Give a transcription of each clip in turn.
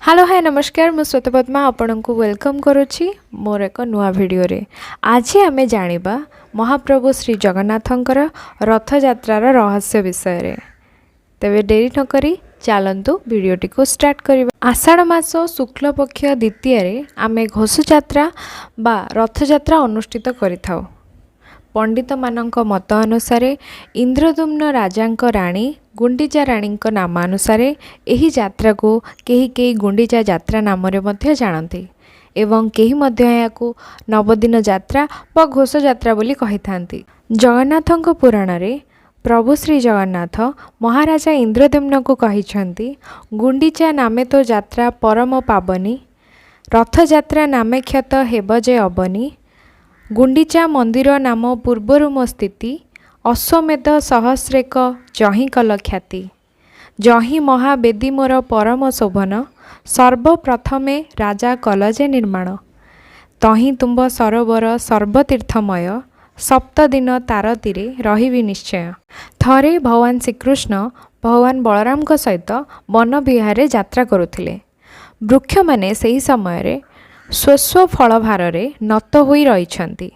Hello, ହାଏ, ନମସ୍କାର। ମୁଁ ଶ୍ଵେତପଦ୍ମା ଆପଣଙ୍କୁ welcome କରୁଛି ମୋର ଏକ ନୂଆ ଭିଡ଼ିଓରେ। ଆଜି ଆମେ ଜାଣିବା ମହାପ୍ରଭୁ ଶ୍ରୀ ଜଗନ୍ନାଥଙ୍କର ରଥଯାତ୍ରାର ରହସ୍ୟ ବିଷୟରେ। ତେବେ ଡେରି ନକରି ଚାଲନ୍ତୁ, ଭିଡ଼ିଓଟିକୁ ଷ୍ଟାର୍ଟ କରିବା। ଆଷାଢ଼ ମାସ ଶୁକ୍ଳପକ୍ଷ ଦ୍ୱିତୀୟରେ ଆମେ ଘୋଷଯାତ୍ରା ବା ରଥଯାତ୍ରା ଅନୁଷ୍ଠିତ କରିଥାଉ। ପଣ୍ଡିତମାନଙ୍କ ମତ ଅନୁସାରେ ଇନ୍ଦ୍ରଦ୍ୟୁମ୍ନ ରାଜାଙ୍କ ରାଣୀ ଗୁଣ୍ଡିଚା ରାଣୀଙ୍କ ନାମାନୁସାରେ ଏହି ଯାତ୍ରାକୁ କେହି କେହି ଗୁଣ୍ଡିଚା ଯାତ୍ରା ନାମରେ ମଧ୍ୟ ଜାଣନ୍ତି ଏବଂ କେହି ମଧ୍ୟ ଏହାକୁ ନବଦିନ ଯାତ୍ରା ବା ଘୋଷଯାତ୍ରା ବୋଲି କହିଥାନ୍ତି। ଜଗନ୍ନାଥଙ୍କ ପୁରାଣରେ ପ୍ରଭୁ ଶ୍ରୀ ଜଗନ୍ନାଥ ମହାରାଜା ଇନ୍ଦ୍ରଦ୍ୟୁମ୍ନଙ୍କୁ କହିଛନ୍ତି, "ଗୁଣ୍ଡିଚା ନାମେ ତୋ ଯାତ୍ରା ପରମ ପାବନୀ, ରଥଯାତ୍ରା ନାମେ ଖ୍ୟାତ ହେବ ଯେ ଅବନୀ। ଗୁଣ୍ଡିଚା ମନ୍ଦିର ନାମ ପୂର୍ବରୁ ମୋ ସ୍ଥିତି, ଅଶ୍ୱମେଧ ସହସ୍ରେକ ଯହିଁ କଲ ଖ୍ୟାତି। ଯହିଁ ମହାବେଦୀ ମୋର ପରମ ଶୋଭନ, ସର୍ବପ୍ରଥମେ ରାଜା କଲ ଯେ ନିର୍ମାଣ। ତହିଁ ତୁମ୍ଭ ସରୋବର ସର୍ବତୀର୍ଥମୟ, ସପ୍ତଦିନ ତାର ତୀରେ ରହିବି ନିଶ୍ଚୟ।" ଥରେ ଭଗବାନ ଶ୍ରୀକୃଷ୍ଣ ଭଗବାନ ବଳରାମଙ୍କ ସହିତ ବନବିହାରରେ ଯାତ୍ରା କରୁଥିଲେ। ବୃକ୍ଷମାନେ ସେହି ସମୟରେ ସ୍ୱସ୍ୱ ଫଳଭାରରେ ନତ ହୋଇ ରହିଛନ୍ତି।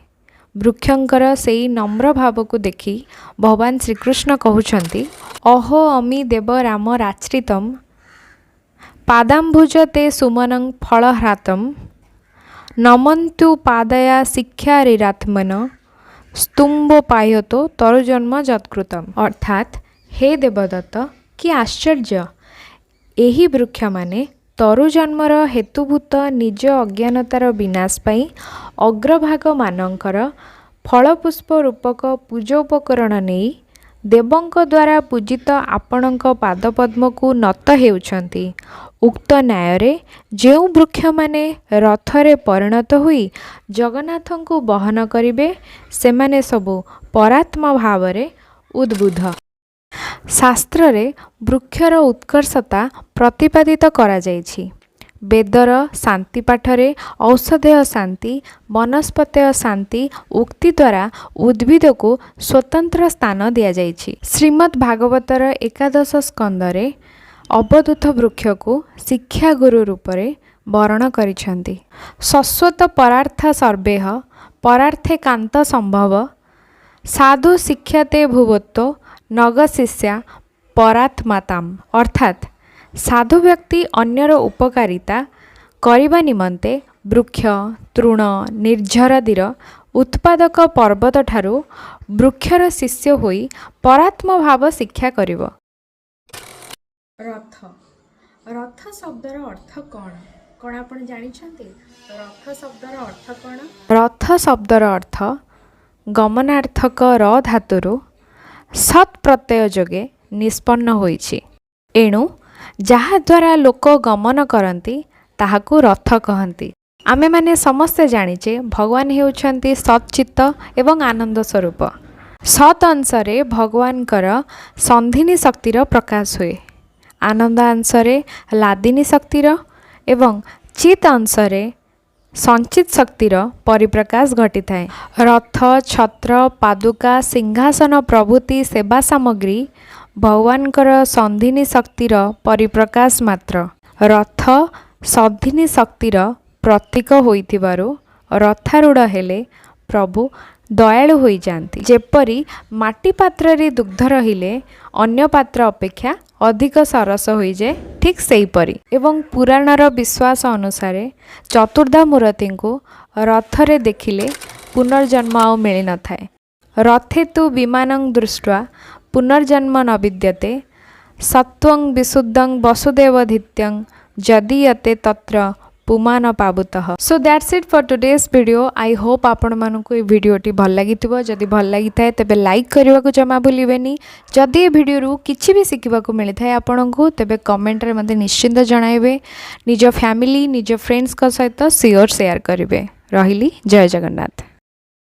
ବୃକ୍ଷଙ୍କର ସେଇ ନମ୍ର ଭାବକୁ ଦେଖି ଭଗବାନ ଶ୍ରୀକୃଷ୍ଣ କହୁଛନ୍ତି, "ଅହୋ ଅମି ଦେବ ରାମ ରାଶ୍ରିତମ୍, ପାଦାମ୍ବୁଜ ତେ ସୁମନଂ ଫଳହ୍ରାତମ୍, ନମନ୍ତୁ ପାଦୟା ଶିକ୍ଷାରିରାତ୍ମନ ସ୍ତୁମ୍ବୋପାହ୍ୟତୋ ତରୁଜନ୍ମ ଯତ୍କୃତମ୍।" ଅର୍ଥାତ୍, ହେ ଦେବଦତ୍ତ, କି ଆଶ୍ଚର୍ଯ୍ୟ! ଏହି ବୃକ୍ଷମାନେ ତରୁଜନ୍ମର ହେତୁଭୂତ ନିଜ ଅଜ୍ଞାନତାର ବିନାଶ ପାଇଁ ଅଗ୍ରଭାଗମାନଙ୍କର ଫଳପୁଷ୍ପ ରୂପକ ପୂଜୋପକରଣ ନେଇ ଦେବଙ୍କ ଦ୍ୱାରା ପୂଜିତ ଆପଣଙ୍କ ପାଦପଦ୍ମକୁ ନତ ହେଉଛନ୍ତି। ଉକ୍ତ ନ୍ୟାୟରେ ଯେଉଁ ବୃକ୍ଷମାନେ ରଥରେ ପରିଣତ ହୋଇ ଜଗନ୍ନାଥଙ୍କୁ ବହନ କରିବେ, ସେମାନେ ସବୁ ପରାତ୍ମ ଭାବରେ ଉଦ୍ବୁଦ୍ଧ। ଶାସ୍ତ୍ରରେ ବୃକ୍ଷର ଉତ୍କର୍ଷତା ପ୍ରତିପାଦିତ କରାଯାଇଛି। ବେଦର ଶାନ୍ତିପାଠରେ "ଔଷଧୟଃ ଶାନ୍ତି, ବନସ୍ପତୟଃ ଶାନ୍ତି" ଉକ୍ତି ଦ୍ୱାରା ଉଦ୍ଭିଦକୁ ସ୍ୱତନ୍ତ୍ର ସ୍ଥାନ ଦିଆଯାଇଛି। ଶ୍ରୀମଦ୍ ଭାଗବତର ଏକାଦଶ ସ୍କନ୍ଧରେ ଅବଧୂତ ବୃକ୍ଷକୁ ଶିକ୍ଷାଗୁରୁ ରୂପରେ ବରଣ କରିଛନ୍ତି। "ଶଶ୍ୱତ ପରାର୍ଥ ସର୍ବେହ ପରାର୍ଥେ କାନ୍ତ ସମ୍ଭବ, ସାଧୁ ଶିକ୍ଷାତେ ଭୂବତ୍ୱ ନଗଶିଷ୍ୟା ପରାତ୍ମାତାମ୍।" ଅର୍ଥାତ୍, ସାଧୁ ବ୍ୟକ୍ତି ଅନ୍ୟର ଉପକାରିତା କରିବା ନିମନ୍ତେ ବୃକ୍ଷ, ତୃଣ, ନିର୍ଝରାଦିର ଉତ୍ପାଦକ ପର୍ବତଠାରୁ ବୃକ୍ଷର ଶିଷ୍ୟ ହୋଇ ପରାତ୍ମ ଭାବ ଶିକ୍ଷା କରିବ। ରଥ, ରଥ ଶବ୍ଦର ଅର୍ଥ କ'ଣ? କ'ଣ ଆପଣ ଜାଣିଛନ୍ତି ରଥ ଶବ୍ଦର ଅର୍ଥ କ'ଣ? ରଥ ଶବ୍ଦର ଅର୍ଥ ଗମନାର୍ଥକ ର ଧାତୁରୁ ସତ୍ ପ୍ରତ୍ୟୟ ଯୋଗେ ନିଷ୍ପନ୍ନ ହୋଇଛି। ଏଣୁ ଯାହାଦ୍ୱାରା ଲୋକ ଗମନ କରନ୍ତି, ତାହାକୁ ରଥ କହନ୍ତି। ଆମେମାନେ ସମସ୍ତେ ଜାଣିଛେ, ଭଗବାନ ହେଉଛନ୍ତି ସତ୍ ଚିତ୍ତ ଏବଂ ଆନନ୍ଦ ସ୍ୱରୂପ। ସତ୍ ଅଂଶରେ ଭଗବାନଙ୍କର ସନ୍ଧିନୀ ଶକ୍ତିର ପ୍ରକାଶ ହୁଏ, ଆନନ୍ଦ ଅଂଶରେ ହ୍ଲାଦିନୀ ଶକ୍ତିର ଏବଂ ଚିତ୍ ଅଂଶରେ ସଞ୍ଚିତ ଶକ୍ତିର ପରିପ୍ରକାଶ ଘଟିଥାଏ। ରଥ, ଛତ୍ର, ପାଦୁକା, ସିଂହାସନ ପ୍ରଭୃତି ସେବା ସାମଗ୍ରୀ ଭଗବାନଙ୍କର ସନ୍ଧିନୀ ଶକ୍ତିର ପରିପ୍ରକାଶ ମାତ୍ର। ରଥ ସନ୍ଧିନୀ ଶକ୍ତିର ପ୍ରତୀକ ହୋଇଥିବାରୁ ରଥାରୂଢ଼ ହେଲେ ପ୍ରଭୁ ଦୟାଳୁ ହୋଇଯାଆନ୍ତି। ଯେପରି ମାଟି ପାତ୍ରରେ ଦୁଗ୍ଧ ରହିଲେ ଅନ୍ୟ ପାତ୍ର ଅପେକ୍ଷା ଅଧିକ ସରସ ହୋଇଯାଏ, ଠିକ୍ ସେହିପରି। ଏବଂ ପୁରାଣର ବିଶ୍ୱାସ ଅନୁସାରେ ଚତୁର୍ଦ୍ଧା ମୂର୍ତ୍ତିଙ୍କୁ ରଥରେ ଦେଖିଲେ ପୁନର୍ଜନ୍ମ ଆଉ ମିଳିନଥାଏ। "ରଥେ ତୁ ବିମାନଂ ଦୃଷ୍ଟ୍ୱା ପୁନର୍ଜନ୍ମ ନ ବିଦ୍ୟତେ, ସତ୍ତ୍ୱଂ ବିଶୁଦ୍ଧଂ Basudev ଧିତ୍ୟଂ ଯଦୀୟତେ ତତ୍ର ପୁମାନ ପାବୁତଃ।" So that's it for today's video. I hope ଆପଣମାନଙ୍କୁ ଏ ଭିଡ଼ିଓଟି ଭଲ ଲାଗିଥିବ। ଯଦି ଭଲ ଲାଗିଥାଏ, ତେବେ ଲାଇକ୍ କରିବାକୁ ଜମା ଭୁଲିବେନି। ଯଦି ଏ ଭିଡ଼ିଓରୁ କିଛି ବି ଶିଖିବାକୁ ମିଳିଥାଏ ଆପଣଙ୍କୁ, ତେବେ କମେଣ୍ଟରେ ମୋତେ ନିଶ୍ଚିନ୍ତ ଜଣାଇବେ। ନିଜ ଫ୍ୟାମିଲି, ନିଜ ଫ୍ରେଣ୍ଡସ୍ଙ୍କ ସହିତ ସିଓର ସେୟାର କରିବେ। ରହିଲି, ଜୟ ଜଗନ୍ନାଥ।